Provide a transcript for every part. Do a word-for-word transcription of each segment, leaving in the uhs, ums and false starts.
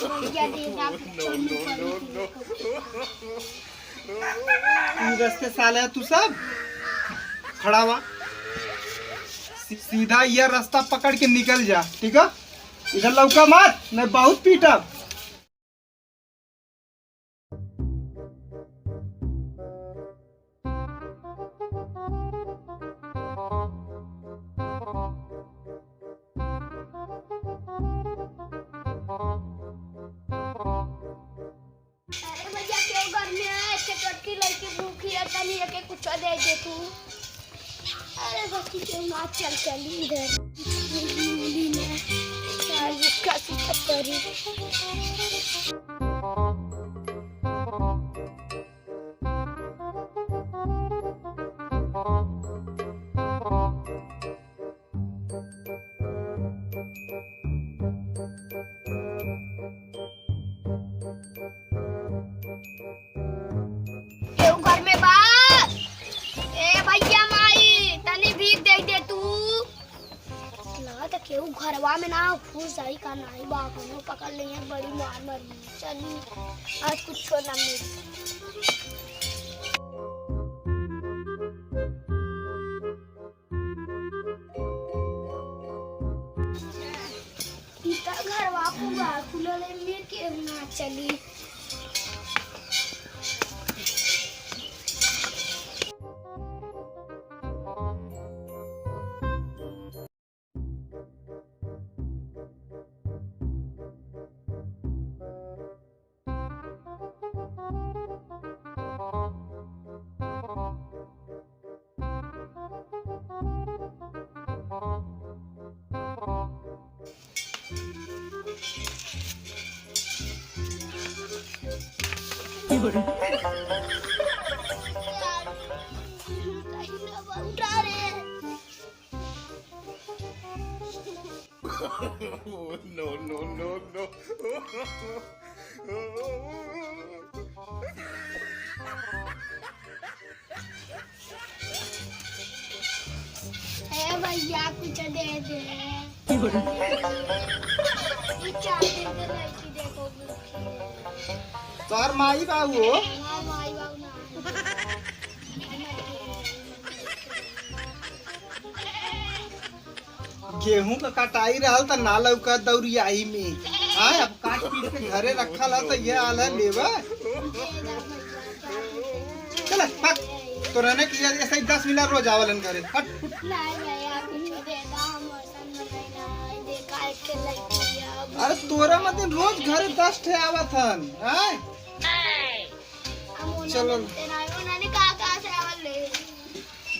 भैया दे दा, कुछ नहीं करी। ई रस्ते साले तू सब खड़ा हुआ, सी-, सीधा यह रास्ता पकड़ के निकल जा, ठीक है? इधर लौका मत, नहीं बहुत पीटब। अरे भैया, केहू घर में है? एक छोटकी लड़की भूखी है, तनी एके कुछ दे दे तू। अरे बच्ची, केहू ना, चल, चल इधर। शायद इसका सीधा परी। केहू घर में बा? ए भैया माई, तनी भीख दे दे तू। लगा त केहू घरवा में ना घुस जाई का, नाई बा, कोनो पकड़ लेइहैं, बड़ी मार मारी। चली, आज कुछो ना मिली। इता घरवा पूरा खुलल है, में केहू ना चली। No, no, no, no। ए भैया, कुछ दे दे। ई चार दिन से लड़की देखो, भूखी है। तोहर माई बाबू हो? हमार माई बाबू ना है। गेहूं का कटाई रहल त ना लौका दौरियाई में। हाँ, अब काट पीट के घरे रखल ह त ये आल है लेबा। चल, हट। तो रहने की यार, ऐसे ही दस मिनट रोज आवलन घरे। हट, उठ। नहीं भैया, कुछ दे दो, हम ऐसा नहीं ना, देखा एक के लड़की है, अब अरे तोरा मत दिन रोज घरे दस ठे आवत हन, हैं? हम उन्होंने चलो। तेरा, उन्होंने कहा, कहाँ से आवल ले?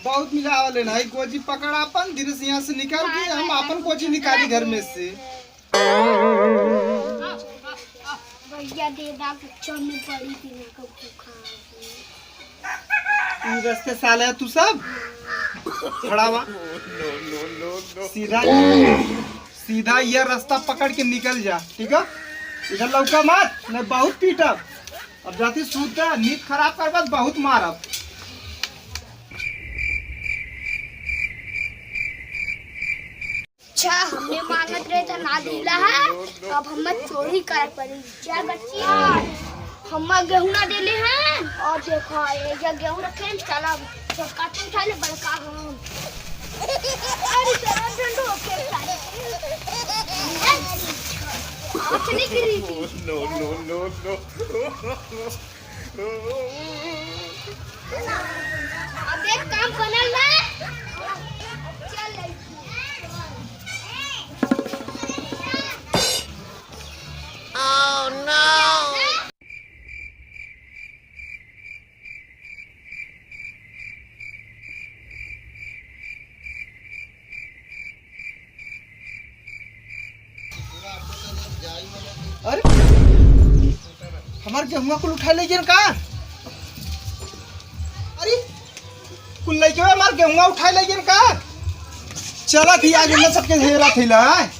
बहुत मिलावल है ना, गोजी पकड़ आपन, धीरे से यहाँ से निकाल के हम आपन गोजी निकाली घर में से। भैया दे दा, कुछ में बड़ी दिन का भूखा है। ई रस्ते साले तू सब खड़ा हुआ। सीधा, सीधा ये रास्ता पकड़ के निकल जा, ठीक है? इधर लौका मत, नहीं बहुत पीटब। अब जाती सूत जा, नींद खराब कर, बस बहुत मारब। अच्छा, हमने मांगत रहे त ना दिला है, अब हमें चोरी कर पड़ी। क्या बच्चिया, हमें गेहूं ना देले हैं, और देखो, ये जो गेहूं रखे हैं, चला, छोटका तू उठा ले, बड़का हम। अरे, चला, झंडू, ओके, उठा ले। कुछ नहीं गिरी थी। No, no, no, no। अब एक काम बनल ना। चल लड़की। Oh no! अरे, हमार गेहुआ कुल उठाए ले गेन का? अरे, कुल लइके हमार गेहुआ उठाए ले गेन का? चला थी आज उन्हें सबके हेरा थैला, हैं?